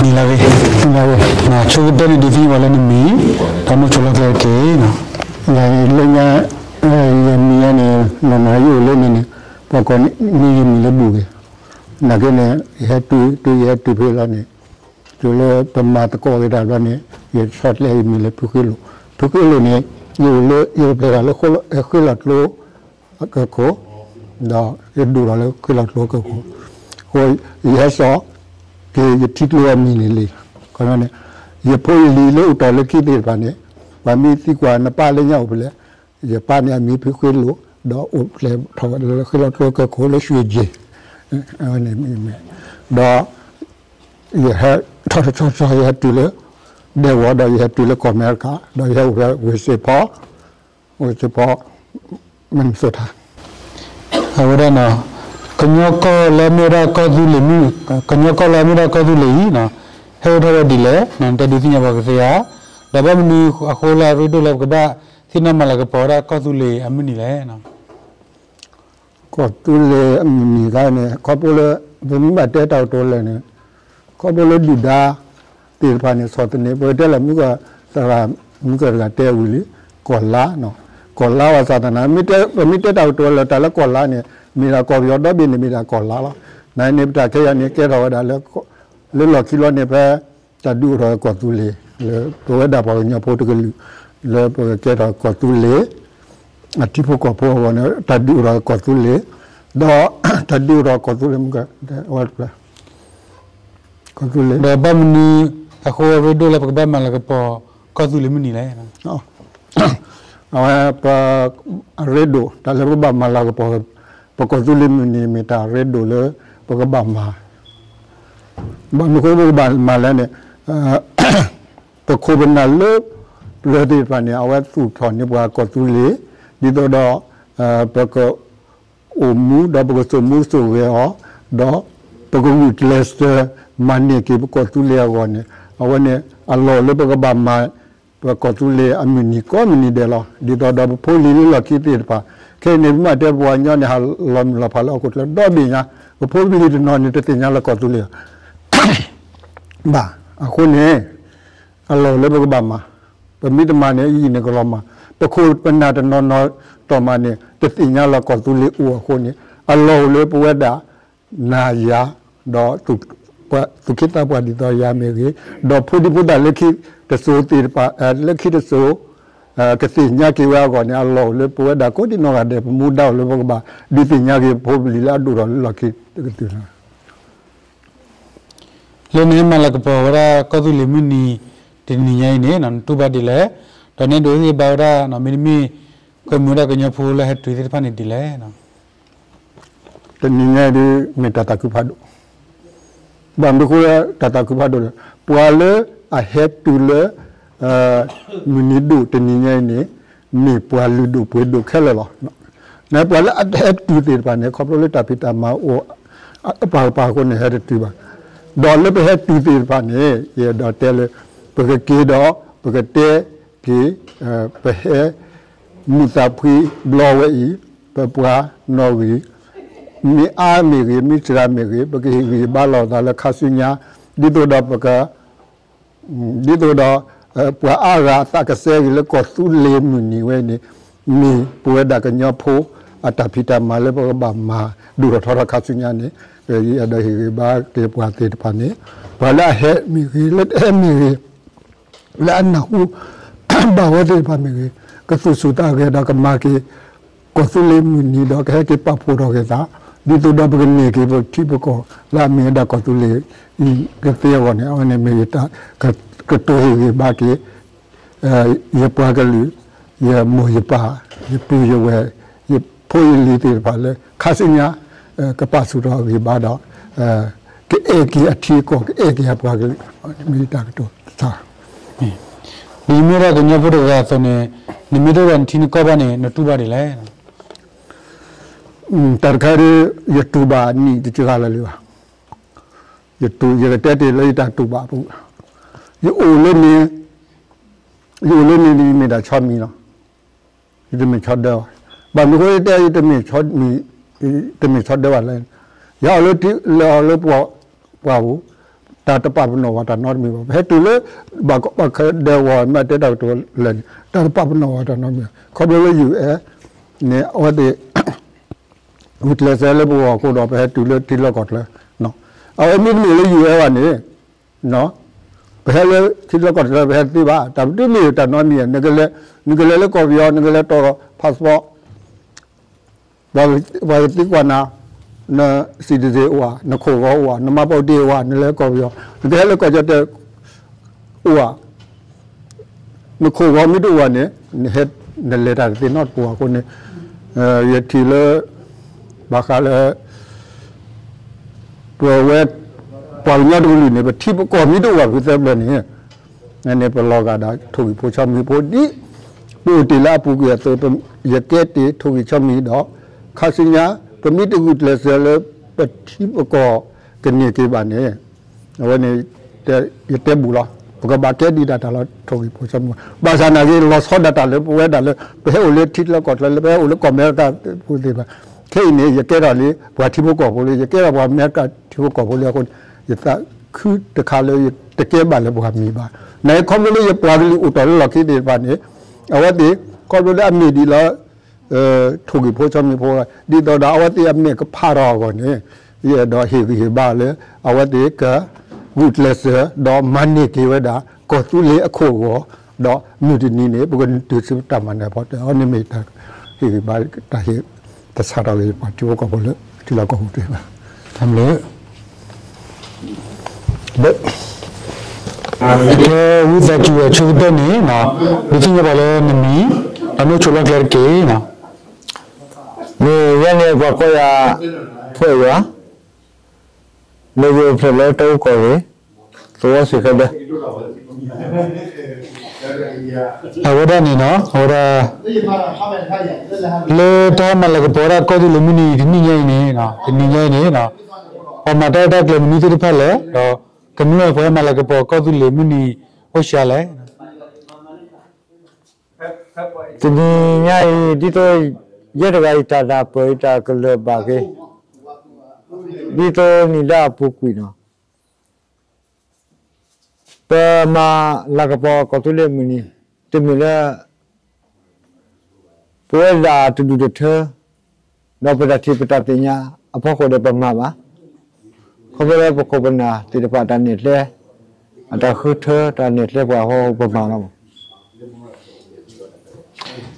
နံၤလၢဂ့ၤ, နံၤလၢဂ့ၤ, ဆိကတၢၢ်န့ၣ်ဒုးသ့ၣ်ညါပှၤလၢနမံၤ, တၢ်မုၢ်ဆိလီၢ်ကျဲတက့ၢ်. ယၤလၢညါ, ယမံၤညါန့ၣ် နီၢ်နီၢ်ယအိၣ်လၢန့ၣ်န့ၣ်, ပှၤကိးန့ၢ်ယမံၤလၢဘူၣ်ဂ့ၤ, နာ်က့န့ၣ် ယဟဲတုၤ တုၤယဟဲတုၤဖဲလီၤန့ၣ်, တုၤလၢပမၤသကိးက့ၤတၢ်ဘျီန့ၣ်, ယဆီၣ်ကျဲယမံၤလၢဖုဃ့လိာ်, ဖုဃ့လိာ်န့ၣ်, ယအိၣ်လၢ ယအိၣ်ဖျဲၣ်ထီၣ်လၢဃ့ၢ်လီၤကျိ ကၢၢ်ခိၣ်, ဒီးယဒိၣ်ထီၣ်လၢဃ့ၢ်လီၤကျိကၢၢ်ခိၣ်, အဃိ ယဟဲစိာ်က့ၤယထံကျိအမံၤန့ၣ်လံ. န့ၣ်, ယဖိယလံၤလၢအိၣ်တ့ၢ်လၢခံသ့ၣ်တဖၣ်န့ၣ်, ပှၤမ့ၢ်သံကွၢ်နပၢ်လၢညါအိၣ်ဖဲလဲၣ်, ယပၢ်န့ၣ်အမံၤဖုဃ့လိာ်, ဒီးအိၣ်ဖျဲၣ်ထီၣ်လၢဃ့ၢ်လီၤကျိကၢၢ်ခိၣ်လၢ ရွှေကျင်, ဒီး ယဟဲထီၣ်ထီၣ်ထီၣ်ထီၣ် ယဟဲတုၤလၢ ဒဲကဝီၤ ဒီးယဟဲတုၤလၢကီၢ်အမဲရကၤ ဒီးယဟဲအိၣ်ဖဲဝ့ၢ်စ့ၣ်ဖီ, ဝ့ၢ်စ့ၣ်ဖီ, Minnesota. အဝဲဒၣ်န့ၣ်, ကညီကီၢ်လၢအမ့ၢ်ဝဲဒၣ်ကီၢ်သူလ့ၤမုၢ်, ကညီကီၢ်လၢအမ့ၢ်ဝဲဒၣ်ကီၢ်သူလ့ၤအံၤန့ၣ်, ဟဲအိၣ်ထီၣ်ဝဲဒ်လဲၣ်, နတဲဒုးသ့ၣ်ညါပှၤကသ့ဧါ, ဒီးဘၣ်မနုၤအဃိလၢအရ့ဒိၣ်လၢပကဘၣ်သ့ၣ်နီၣ်မၤလၤကပီၤဝဲဒၣ်ကီၢ်သူလ့ၤအမုၢ်နံၤလဲၣ်. ကီၢ်သူလ့ၤအမုၢ်နံၤခါန့ၣ် ခီဖျိလၢ ပမ့ၢ်ဘၣ်တဲတၢ်ကတိၤလဲၣ်န့ၣ်, ခီဖျိလၢဒုၣ်ဒါသ့ၣ်တဖၣ်န့ၣ် ဆီၣ်သနံး ပကတဲလၢမုၢ်က, သရၣ်, မုၢ်ကတဂၤတဲဝံၤလံ, ကီၢ်လါ, ကီၢ်လါဝဲဆၣ်သနာ်, ပမ့ၢ်တဲတၢ်ကတိၤလၢတၢ်လၢကီၢ်လါန့ၣ် မ့ၢ်ဒၣ်ကီၢ်ပယီၤဒီဘ့ၣ်န့ၣ် မ့ၢ်ဒၣ်ကီၢ်လါလီၤ. နန့ၣ် ပတၢ်ခဲအံၤန့ၣ် ကဲထီၣ်ဝဲဒၣ်လၢ လၢလီၢ်ခံလီၤန့ၣ် ဖဲ တၢ်ဒုးအိၣ်ထီၣ်ကီၢ်သူလ့ၤ လၢပဝဲဒၣ်ပှၤကညီဖိတကလုာ် လၢပကကဲထီၣ်ကီၢ်သူလ့ၤ အထံဖိကီၢ်ဖိအဂီၢ်န့ၣ် တၢ်ဒုးအိၣ်ထီၣ်ကီၢ်သူလ့ၤ, ဒီးတၢ်ဒုးအိၣ်ထီၣ်ကီၢ်သူလ့ၤမုၢ်က, ကီၢ်သူလ့ၤ, ဒီးဘၣ်မနုၤအဃိအရ့ဒိၣ်လၢပကဘၣ်မၤလၤကပီၤကီၢ်သူလ့ၤမုၢ်နံၤလဲၣ်. အဝဲပ, အရ့ဒိၣ် တၢ်လၢပကဘၣ်မၤလၤကပီၤ ပကီၢ်သူလ့ၤမုၢ်နံၤ မ့ၢ်တၢ်ရ့ဒိၣ်လၢ ပကဘၣ်မၤ, ဘၣ်မနုၤအဃိပကဘၣ်မၤလဲၣ်န့ၣ်, ပခိၣ်ပနၢ်လၢပျၢၤသ့ၣ်တဖၣ်န့ၣ် အဝဲသူၣ်ထီၣ်န့ၢ်ပှၤကီၢ်သူလ့ၤ ဒ်သိးဒီး ပကအိၣ်မူဒီးပကစိာ်မူစိာ်ဂဲၤအီၤ, ဒီးပကဂုာ်ကျဲးစၢးမၤန့ၢ်က့ၤပကီၢ်သူလ့ၤအဂီၢ်န့ၣ်, အဝဲန့ၣ် အလီၢ်လၢပကဘၣ်မၤ ပကီၢ်သူလ့ၤအမုၢ်နံၤကိးမုၢ်နံၤဒဲးလီၤ. ဒ်သိးဒီးပဖိပလံၤလၢလီၢ်ခံသ့ၣ်တဖၣ်, ခဲအံၤန့ၣ် ပမ့ၢ်တဲပှၤကညီန့ၣ် ဟးလီၤမုၢ်လီၤဖးလၢဟီၣ်ခိၣ်ချၢဒီဘ့ၣ်ညါ, ပဖိပလံၤတနီၤန့ၣ် တသ့ၣ်ညါလၢကီၢ်သူလ့ၤ ဘၣ်. အဃိန့ၣ် အလီၢ်လၢပကဘၣ်မၤ, ပမ့ၢ်တမၤန့ၣ် အံၤန့ၣ်ကလီၤမၢ်, ပခိၣ်ပနၢ်တနီၤနီၤတီၢ်မးန့ၣ် တသ့ၣ်ညါလၢကီၢ်သူလ့ၤအိၣ်အဃိန့ၣ်, အလီၢ်အိၣ်လၢပဝဲဒၣ် နၤယၤ, ဒီး သူၣ်က့သးပှၢ်ဒ်သိးယၤမ့ၢ်ဂ့ၤ, ဒီးဖိဒံဖိသၣ်လၢခံတစိၤသ့ၣ်တဖၣ်, လၢခံတစိၤ ကသ့ၣ်ညါက့ၤဝဲအဂီၢ်န့ၣ် အလီၢ်အိၣ်လၢပဝဲဒၣ်ကိးဒံနီၢ်ဂၤဒဲး ပမူဒါအိၣ်လၢပကဘၣ်ဒုးသ့ၣ်ညါက့ၤ ပဖိပလံၤလၢအဒိၣ်ထီၣ်လၢလီၢ်ခံတကသုၣ်လီၤ. လၢနဟဲမၤလၤကပီၤဝဲဒၣ်ကီၢ်သူလ့ၤမုၢ်နံၤ တနံၤညါအံၤန့ၣ် နတူၢ်ဘၣ်ဒ်လဲၣ်, ဒီးနဒိးသ့ၣ်ညါဘၣ်ဝဲဒၣ် မ့တမ့ၢ် ကွဲမုာ်ဝဲဒၣ်ကညီဖိလၢဟဲတုၤသ့ၣ်တဖၣ်န့ၣ်ဒ်လဲၣ်. တနံၤညါအံၤဒ် မ့ၢ်တၢ်သးခုဖးဒိၣ်, ဘၣ်မနုၤအဃိလၢတၢ်သးခုဖးဒိၣ်လဲၣ်, ပှၤလၢအဟဲတုၤလၢ မုၢ်နံၤဒိၣ်တနံၤညါအံၤန့ၣ် မ့ၢ်ပှၤလုၢ်ဒိၣ်ပှ့ၤဒိၣ်ခဲလၢာ်လီၤ. နပှၤလၢအဟဲတုၤသ့ၣ်တဖၣ်န့ၣ် ခီဖျိလၢတၢ်ဖံးတၢ်မၤအိၣ် အပာ်ကပၤအဃိန့ၣ် ဟဲတတုၤဘၣ်. ဒီးလၢပဟဲတုၤသ့ၣ်တဖၣ်န့ၣ် ယအဲၣ်ဒိးတဲလၢ ပကက့ၤဒီး ပကတဲက့ၤ ပဟဲ မုာ်သးဖှံဘျီဝဲအံၤ ပပှၤနီၣ်ဂံၢ် မ့ၢ်အါမ့ၢ်ဂ့ၤ မ့ၢ်စှၤမ့ၢ်ဂ့ၤ ပကဟ့ၣ်ဂံၢ်ဘါလိာ်သးလၢခါဆူညါ ဒ်သိးဒီးပက ဒ်သိးဒီး ပှၤအါဂၤအသးကစဲဂ့ၤလၢကီၢ်သူလ့ၤမုၢ်နံၤဝဲန့ၣ် မ့ၢ်ပဝဲဒၣ်ကညီဖိအတၢ်ဖံးတၢ်မၤလၢပကဘၣ်မၤဒိၣ်ထီၣ်ထီထီၣ်ခါဆူညါန့ၣ် ယအဲၣ်ဒိးဟ့ၣ်ဂံၢ်ဘါက့ၤပှၤသ့ၣ်တဖၣ်န့ၣ် ပှၤလၢအဟဲမ့ၢ်ဂ့ၤ လၢတဟဲမ့ၢ်ဂ့ၤ လၢအနၢ်ဟူဘၣ်ဝဲသ့ၣ်တဖၣ်မ့ၢ်ဂ့ၤ ကသူၣ်ဆူၣ်သးဂဲၤဒီးကမၤက့ၤ ကီၢ်သူလ့ၤမုၢ်နံၤဒီး ကဟဲက့ၤပာ်ဖှိၣ်ထီၣ်က့ၤသး ဒ်သိးဒီးပကန့ၢ်က့ၤပထံပကီၢ်လၢအမ့ၢ်ဝဲဒၣ်ကီၢ်သူလ့ၤအံၤကသ့အဂီၢ်န့ၣ် အဝဲန့ၣ်မ့ၢ်ယတၢ်ကတိၤဟ့ၣ်ဂံၢ်ဘါက့ၤ ယပှၤကလုာ် ယမိၢ်ယပၢ် ယပုၢ်ယဝဲၢ် ယဖိယလံၤသ့ၣ်တဖၣ်လၢ ခါဆူညါ ကပာ်ဆူၣ်ထီၣ်ဂံၢ်ဘါဒီး ကအဲၣ်က့ၤအထံအကီၢ် ကအဲၣ်က့ၤအပှၤကလုာ် မ့ၢ်ယတၢ်ကတိၤတသး ဒ်မ့ၢ်ဒၣ်ကညီဖိတဂၤအသိးန့ၣ် နမ့ၢ်တအိၣ်ဒီးနထံနကီၢ်ဘၣ်န့ၣ် နတူၢ်ဘၣ်ဒ်လဲၣ်. တၢ်တခါဒီး ယတူၢ်ဘၣ်နံၣ်တစှၤလၢၤလံဘၣ်. ယတူၢ် ယကတဲတ့ၢ်လၢယတၢ်တူၢ်ဘၣ်ပူၤ, ယအိၣ်လၢန့ၣ် ယအိၣ်လၢန့ၣ်ယမ့ၢ်ဒၣ်ဆီမံၤလီၤ. ယတမ့ၢ်ဆီဒၢဘၣ်. ဘၣ်မနုၤအဃိတဲယတမ့ၢ်ဆီဒၢဘၣ်လဲၣ်, ယဟးအီၤလၢ လဲၤအီၤလၢပှၢ်ပူၤ, တၢ် တၢ်တပာ်ပနီၣ်ဝဲတၢ်နီတမံၤဘၣ်. ပဟဲတုၤလၢ ဘၣ်ကီဘၣ်ခဲဒဲကဝီၤ မ့ၢ်တဲတၢ်ကတိၤလၢာ်န့ၣ် တၢ်တပာ်ပနီၣ်ဝဲတၢ်နီတမံၤဘၣ်. ခီဖျိလၢ ယူၣ်အဲၣ် န့ၣ် အဝဲသ့ၣ် ဂုာ်ကျဲးစၢးလၢပဂီၢ်အဃိဒီး ပဟဲတုၤလၢထံလီၢ်ကီၢ်ချၢ. အဝဲမ့တမ့ၢ်လၢ ယူၣ်အဲၣ် ဘၣ်န့ၣ် ပဟဲလၢထံလီၢ်ကီၢ်ချၢ ပဟဲတသ့ဘၣ်. တၢ်ပတမ့ၢ်တၢ်နီတမံၤဧါ. နကလဲၤလၢကီၢ်ပယီၤ နကလဲၤတီၢ် passport ပှၤကသံကွၢ်နၤ, န citizen အိၣ်ဧါ, နခိၣ်ဂီၤအိၣ်ဧါ, နမှတ်ပုံတင်အိၣ်ဧါ, နလဲၤကီၢ်ပယီၤ, နကဟဲလၢကီၢ်ကၠီၣ်တဲၣ်အိၣ်ဧါ, နခိၣ်ဂီၤမ့ၢ်တအိၣ်ဧါန့ၣ် နဟဲ နလဲၤတၢ်တသ့နီတပူၤအဃိန့ၣ်, ယထံၣ်လၢ ဘၣ်ဃးလၢ ပဝဲ ပှၤကညီတကလုာ်န့ၣ် ပထံပကီၢ်မ့ၢ်တအိၣ်ဘၣ်ဖုသၢပျၢၤန့ၣ် န့ၣ် ပလီၤဂာ်ဒီးထိၣ်ဂံၢ်ဖိဆီမံၤဖိဒ် ပအိၣ်တ့ၢ်လၢအပူၤကွံာ်အသိး ယကဲတ့ၢ်ထိၣ်ဂံၢ်ဆီမံၤဒီး ခါဆူညါ ပမ့ၢ်တဂုာ်ကျဲးစၢးလၢ ပထံပကီၢ်ကန့ၢ်က့ၤဘၣ်န့ၣ် အဝဲန့ၣ် ယတဲဘူးလီၤ. ပကဘၣ်ကဲဒံးဒၣ်တၢ်လီၤ ထိၣ်ဂံၢ်ဖိဆီမံၤ, ဘၣ်ဆၣ်နာ်က့ လီၤဆီဒၣ်တၢ်လၢပဝဲဒၣ်လၢ ပဟဲအိၣ်လၢထံလီၢ်ကီၢ်ချၢလၢ ပဟဲအိၣ်လၢကီၢ်အမဲရကၤဖိသ့ၣ်တဖၣ်, ခဲအံၤန့ၣ် ယကဲထီၣ်လံ ပှၤထံဖိကီၢ်ဖိလံ, ယကဲထီၣ်ပှၤအမဲရကၤထံဖိကီၢ်ဖိလံအဃိန့ၣ် ယသးခုတခါလၢယတကဲဘၣ်လၢပှၤမံၤဘၣ်. နာ်က့ခီဖျိလၢယပှၤကလုာ်အိၣ်တ့ၢ်လၢလီၢ်ခံသ့ၣ်တဖၣ်န့ၣ် အဝဲသ့ၣ် ခီဖျိလၢအမ့ၢ်ဒ်လၢ ထိၣ်ဂံၢ်ဖိဆီမံၤဖိ ဒ်သိးဒီးအဝဲသ့ၣ်အမဲာ်ကဖးထီၣ်အဂီၢ်န့ၣ် ယအဲၣ်ဒိးဟ့ၣ်ဂံၢ်ဟ့ၣ်ဘါလၢ အဝဲသ့ၣ်က ဂုာ်ကျဲးစၢး ဒီးမၤန့ၢ်က့ၤဝဲဒၣ် ကီၢ်သူလ့ၤအခိၣ်အဂီၢ်, ဒီးမုၢ်တနံၤန့ၣ် ပကတုၤဆူတၢ်မၤနၢၤအဖီတၢၣ်, အဝဲန့ၣ်မ့ၢ်တၢ်ဟ့ၣ်ဂံၢ်ဘါ တၢ်ဟ့ၣ် တၢ်ဆါထီၣ်က့ၤပှၤထံဖိကီၢ်ဖိလၢ ထံလီၢ်ကီၢ်ပူၤသ့ၣ်တဖၣ် တၢ်မနုၤ ကဲ ဝံသးစူၤအဆိကတၢၢ်န့ၣ် ဒုးသ့ၣ်ညါပှၤလၢနမံၤ ဒီးနအိၣ်ဆိးလီၢ်ကျဲတက့ၢ်. မ့ၢ်ယဲန့ၣ် ပှၤကိးယၤ ထွဲၣ်ယွၤ, လၢယအိၣ်ဖျဲၣ်လၢတၢ်အိၣ်ကီၢ်ရ့ၣ် သဝီစံးခဲဒၢ အဝဲဒၣ်န့ၣ်နီၤ အဝဲဒၣ် လၢတၢ်ဟဲမၤလၤကပီၤဝဲဒၣ်ကီၢ်သူလ့ၤမုၢ်နံၤ တနံၣ်ညါအံၤန့ၣ် တနံၤညါအံၤန့ၣ် ပှၤမၤတၢ်ရဲၣ်တၢ်ကျဲၤမနုၤသ့ၣ်တဖၣ်လဲၣ်, ဒီးကမျၢၢ်ပှၤဟဲမၤလၤကပီၤကီၢ်သူလ့ၤမုၢ်နံၤ အိၣ်ဆံးလဲၣ်. တနံၤညါအံၤ ဒ်သိး ယဲတဂၤအံၤ တၢ်နၢ်ပၢၢ်အံၤ တၢ်ကလၢၢ်ဘၣ်က့ၤ ဒ်သိးနံၤလၢအပူၤကွံာ်နီၤ ပမၤလၤကပီၤကီၢ်သူလ့ၤမုၢ်နံၤ တမ့ၢ်လၢ ပဝဲဒၣ်တဒူၣ်တထၢ ဒီးပတၢ်ထံၣ်ပတၢ်သ့ၣ်ညါအဖီခိၣ်ဒီးပမၤဘၣ်. ခီဖျိလၢပခိၣ်ပနၢ်သ့ၣ်တဖၣ်တၢ်နဲၣ်ကျဲ အတၢ်ဃုထၢတၢ်နဲၣ်ကျဲပှၤအဃိပမၤလီၤ. အ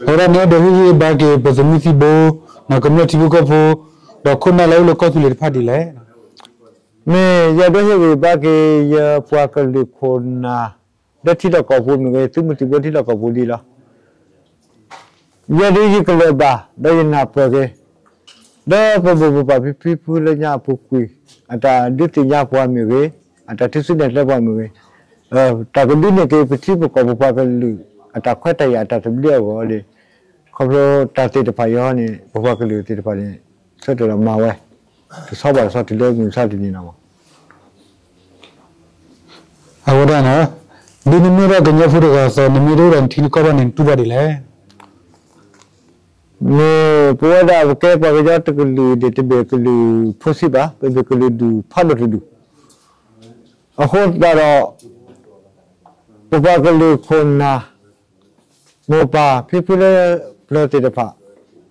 ဝဲဒၣ်န့ၣ် အဲၣ်ဒိးဟ့ၣ်ဂံၢ်ဘါက့ၤပသုးမုၢ်သံၣ်ဘိ ကမျၢၢ်ထံဖိကီၢ်ဖိ ဒီးခိၣ်နၢ်လၢအိၣ်လၢကီၢ်သူလ့ၤတဖၣ်ဒ်လဲၣ်. မ့ၢ်ယအဲၣ်ဒိးဟ့ၣ်ဂံၢ်ဘါက့ၤ ယပှၤကလုာ်ခိၣ်နၢ် လၢထံလီၢ်ကီၢ်ပူၤမ့ၢ်ဂ့ၤ သုးမုၢ်သံၣ်ဘိထံလီၢ်ကီၢ်ပူၤဒ်လီၤ. ယဲဒၣ်ယကလၢၢ်ဘၣ် ဒီးယနၢ်ပၢၢ်က့ၤ လၢပမိၢ်ပပၢ်ဖံဖုလၢညါအပူၤကွံာ် အတၢ်ဒုးသ့ၣ်ညါပှၤမ့ၢ်ဂ့ၤ, အတၢ်ထံၣ်ဆူနဲၣ်ကျဲပှၤမ့ၢ်ဂ့ၤ, တၢ်ကဒုးနဲၣ်က့ၤပထံပကီၢ်ပပှၤကလုာ် အတၢ်ခွဲးတၢ်ယာ်တၢ်သဘျ့အဂီၢ်န့ၣ် ခီဖျိတၢ်သ့ၣ်တဖၣ်အံၤန့ၣ် ပပှၤကလုာ်သ့ၣ်တဖၣ်န့ၣ် ဆၢတဲာ်ဒီးမၤဝဲ တဆီဘၣ်တဆီတုၤလၢမုၢ်မဆါတနံၤန့ၣ်လီၤ. အဝဲဒၣ်န့ၣ် ဒ်နမ့ၢ်ဒၣ်ကညီဖိတဂၤအသိး နမ့ၢ်တအိၣ်ဒီးနထံနကီၢ်ဘၣ်န့ၣ် နတူၢ်ဘၣ်ဒ်လဲၣ်. မ့ၢ်ပဝဲဒၣ်ပကဲပှၤကညီတကလုာ်န့ၣ် တမ့ၢ်ကလုာ်ဖိဆံးဘၣ်, ပမ့ၢ်ကလုာ်ဒူၣ်ဖးဒိၣ်တဒူၣ်, အဃိသတးဒီး ပပှၤကလုာ်ခိၣ်နၢ် မိၢ်ပၢ်ဖံဖုလၢပျၢၤသ့ၣ်တဖၣ်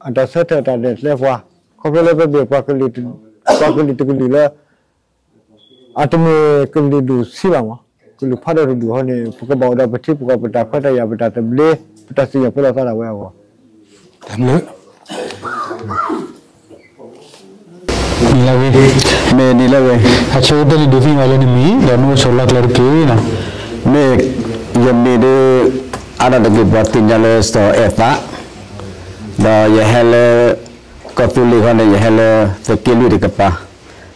အတၢ်ဆၢထၢၣ်တၢ်နဲၣ်ကျဲပှၤ ခီဖျိလၢပမ့ၢ်ပှၤကလုာ်တကလုာ်လၢ အတမ့ၢ်ကလုာ်ဒူၣ်ဆံးဘၣ်မး, ကလုာ်ဖးဒိၣ်တဒူၣ်အဃိန့ၣ် ပကဘၣ်အိၣ်ဒီးပထံပကီၢ် ပတၢ်ခွဲးတၢ်ယာ် ပတၢ်သဘျ့ ပတၢ်စံၣ်ညီၣ်ဖိလီၤသးဒၣ်ဝဲအဂီၢ် နံၤလၢဂ့ၤ, မ့ၢ်နံၤလၢဂ့ၤ, အဆိကတၢၢ်န့ၣ် ဒုးသ့ၣ်ညါလၢနမံၤ ဒီးနအိၣ်ဆိးလီၢ်ကျဲတက့ၢ်. မ့ၢ်ယမံၤဒုး အါဒၣ်တက့ၢ်ပှၤသ့ၣ်ညါလၢစီၤအဲၣ်သး, ဒီးယဟဲလၢ ကီၢ်သူလ့ၤခီန့ၣ် ယဟဲလၢသုးက့လွံၢ်တကပၤ,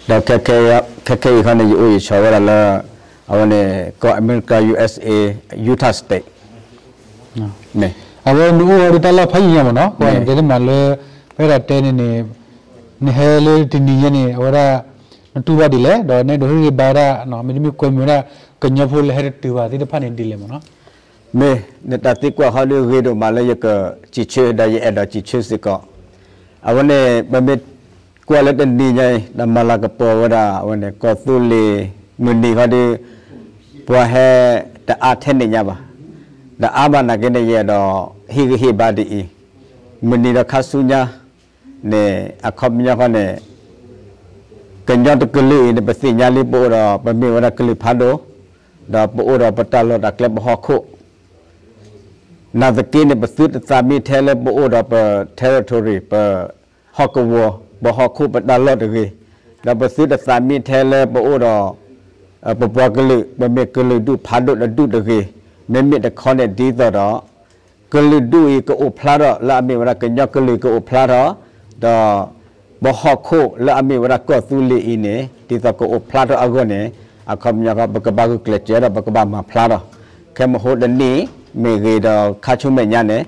ဒီးခဲခဲအံၤခီန့ၣ် ယအိၣ်ယဆိးဝဲဒၣ်လၢ အဝဲန့ၣ် ကီၢ်အမဲရကၤ ယူၢ်အ့ၣ်စ့ၣ်အ့ Utah State မ့ၢ် အဝဲနအိၣ်ဝဲဒၣ်တၢ်လီၢ်ဖးယံာ်ညါမ့ၢ်နီၤ, ပှၤတဲတမံၤလၢ ဖဲဒၣ်တဲန့ၣ်န့ၣ် နဟဲလၢတနံၤညါန့ၣ် အဝဲဒၣ် နတူၢ်ဘၣ်ဒ်လဲၣ်, ဒီးနအဲၣ်ဒိးဟ့ၣ်ဂံၢ်ဘါဝဲဒၣ် မ့တမ့ၢ်ကွဲမုာ်ဝဲဒၣ် ကညီဖိလၢဟဲတတုၤဘၣ်သ့ၣ်တဖၣ်န့ၣ်ဒ်လဲၣ်မ့ၢ်နီၤ. မ့ၢ် နတၢ်သံကွၢ်ဃီဒုးဂ့ၤဒိၣ်မးလၢယကစံးဆၢ ဒီးယအဲၣ်ဒိးစံးဆၢစ့ၢ်ကီး, အဝဲန့ၣ် ပမ့ၢ်ကွၢ်လၢတနံၤညါအံၤ တၢ်မၤလၤကပီၤဝဲဒၣ် အဝဲန့ၣ် ကီၢ်သူလ့ၤ မုၢ်နံၤခီဒီး ပှၤဟဲတအါထဲန့ၣ်ညါဘၣ်. တအါဘၣ်နာ်က့န့ၣ် ယအဲၣ်ဒိးဟ့ၣ်ဂံၢ်ဟ့ၣ်ဘါဒ်အံၤ, မုၢ်နံၤဒီးခါဆူညါန့ၣ် အခီပညီဃီန့ၣ် ကညီတကလုာ်အံၤန့ၣ် ပသ့ၣ်ညါလံ ပအိၣ်ဒီးပမ့ၢ်ဝဲဒၣ်ကလုာ်ဖးဒိၣ်, ဒီးပအိၣ်ဒီးပတၢ်လီၢ်တၢ်ကျဲပဟီၣ်ခိၣ် နာ်သက့န့ၣ် ပသုတသးမံထဲလၢပအိၣ်ဒီးပ territory ပဟီၣ်ကဝီၤ ပဟီၣ်ခိၣ်ပတၢ်လီၢ်တဂ့ၤ, ဒီးပသုတသးမံထဲလၢပအိၣ်ဒီး ပပှၤကလုာ် ပမ့ၢ်ကလုာ်ဒူၣ်ဖးဒိၣ်တဒူၣ်တဂ့ၤ, မ့မ့ၢ်တခီန့ၣ်ဒ်သိးဒီး ကလုာ်ဒူၣ်အံၤကအိၣ်ဖျါထီၣ် လၢအမ့ၢ်ဝဲဒၣ်ကညီကလုာ်ကအိၣ်ဖျါထီၣ်, ဒီးပဟီၣ်ခိၣ်လၢအမ့ၢ်ဝဲဒၣ်ကီၢ်သူလ့ၤအံၤန့ၣ် ဒ်သိးကအိၣ်ဖျါထီၣ်အဂီၢ်န့ၣ် အခီပညီဃီ ပကဘၣ်ဂုာ်ကျဲးစၢးဒီးပကဘၣ်မၤဖျါထီၣ်, ခဲမဟိတနံၣ်မ့ၢ်ဂ့ၤဒီးခါဆူမဲာ်ညါန့ၣ်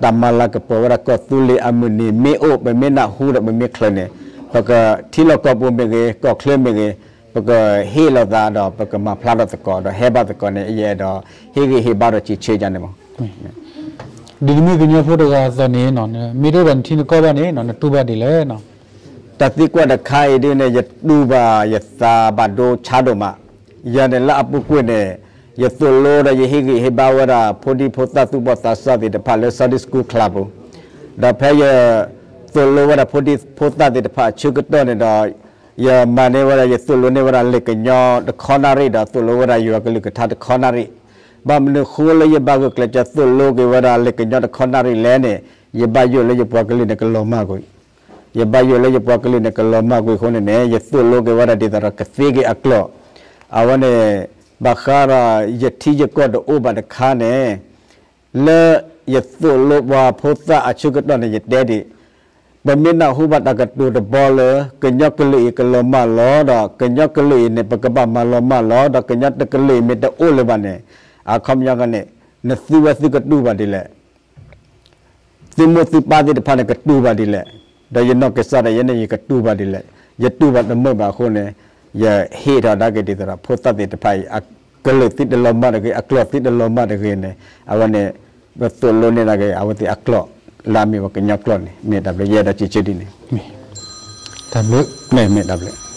တၢ်မၤလၤကပီၤဝဲဒၣ်ကီၢ်သူလ့ၤအမုၢ်နံၤမ့ၢ်အိၣ် ပမ့ၢ်နၢ်ဟူဒီးပမ့ၢ်ချုးန့ၣ် ပကထံလီၢ်ကီၢ်ပူၤမ့ၢ်ဂ့ၤ ကီၢ်ချၢမ့ၢ်ဂ့ၤ ပကဟ့ၣ်လိာ်သးဒီးပကမၤဖျါထီၣ်သကိး ဒီးဟဲဘၣ်သကိးန့ၣ် ယအဲၣ်ဒိးဟ့ၣ်ဂံၢ်ဟ့ၣ်ဘါဒီးစံးဆၢယၤန့ၣ်မး. ဒ်နမ့ၢ်ကညီဖိတဂၤအသိးန့ၣ် မ့ၢ်တအိၣ်ဘၣ်နထံနကီၢ်ဘၣ်န့ၣ် နတူၢ်ဘၣ်ဒ်လဲၣ်. တၢ်သံကွၢ်တခါအံၤဒ်န့ၣ် ယတူၢ်ဘၣ်ယသးဘၣ်ဒိဆါဒိၣ်မး, ယၤန့ၣ်လၢအပူၤကွံာ်န့ၣ် ယသိၣ်လိဒီးယဟ့ၣ်ဂံၢ်ဟ့ၣ်ဘါဝဲဒၣ် ဖိဒံဖိသၣ်သူၣ်ဘီၣ်သးစၢ်သ့ၣ်တဖၣ်လၢ Sunday School Club ပူၤ, ဒီးဖဲယသိၣ်လိဝဲဒၣ်ဖိဒံဖိသၣ်သ့ၣ်တဖၣ်အဆၢကတီၢ်န့ၣ်ဒီး ယမၤန့ၢ်ဝဲဒၣ် ယသိၣ်လိန့ၢ်ဝဲဒၣ်လံာ်ကညီတခီနၣ်ရံၣ် ဒီးသိၣ်လိဝဲဒၣ်ယွၤကလုၢ်ကထါတခီနၣ်ရံၣ်, ဘၣ်မနုၤဃိလၢယဘၣ်ဂုာ်ကျဲးစၢးသိၣ်လိက့ၤဝဲဒၣ်လံာ်ကညီတခီနၣ်ရံၣ်လဲၣ်န့ၣ် ယဘၣ်ယိၣ်လၢယပှၤကလုာ်န့ၣ်ကလီၤမၢ်ကွံာ် ယဘၣ်ယိၣ်လၢယပှၤကလုာ်န့ၣ်ကလီၤမၢ်ကွံာ်အဃိန့ၣ်န့ၣ် ယသိၣ်လိက့ၤဝဲဒၣ်ဒ်သိးဒီးကသ့က့ၤအကျိာ်, အဝဲန့ၣ် ဘၣ်ဃးဒီးယထံယကီၢ်တအိၣ်ဘၣ်တခါန့ၣ် လၢယသိၣ်လိပှၤဖိသၣ်အဆၢကတီၢ်န့ၣ် ယတဲဒံး, ပမ့ၢ်နၢ်ဟူဘၣ်တၢ်ကတိၤတဘီလၢ ကညီကလုာ်အံၤကလီၤမၢ်လီၤ ဒီးကညီကလုာ်အံၤန့ၣ် ပကဘၣ်မၤလီၤမၢ်လီၤ ဒီးကညီတကလုာ်အံၤမ့ၢ်တအိၣ်လၢၤဘၣ်န့ၣ် အခီပညီန့ၣ် နသုဝဲသုကတူၢ်ဘၣ်ဒ်လဲၣ် သုမိၢ်သုပၢ်သ့ၣ်တဖၣ်န့ၣ် ကတူၢ်ဘၣ်ဒ်လဲၣ်, ဒီးယနီၢ်ကစၢ်ဒၣ်ယဲန့ၣ် ယကတူၢ်ဘၣ်ဒ်လဲၣ်, ယတူၢ်ဘၣ်တမုာ်ဘၣ်အဃိန့ၣ် ယဟ့ၣ်ထီၣ်ဒၣ်က့ၤဒ်သိးဒီး ဖိသၣ်သ့ၣ်တဖၣ်အံၤ အကလုာ်သုတလီၤမၢ်တဂ့ၤ အကျိာ်သုတလီၤမၢ်တဂ့ၤန့ၣ် အဝဲန့ၣ် ပသိၣ်လိန့ၢ်ဒၣ်က့ၤ အဝဲသ့ၣ်အကျိာ် လၢအမ့ၢ်ဝဲကညီကျိာ်န့ၣ် မ့ၢ်တၢ်ဘျုး ယအဲၣ်ဒိးစံးဆၢဒ်န့ၣ် တၢ်ဘျုး မ့ၢ်တၢ်ဘျုး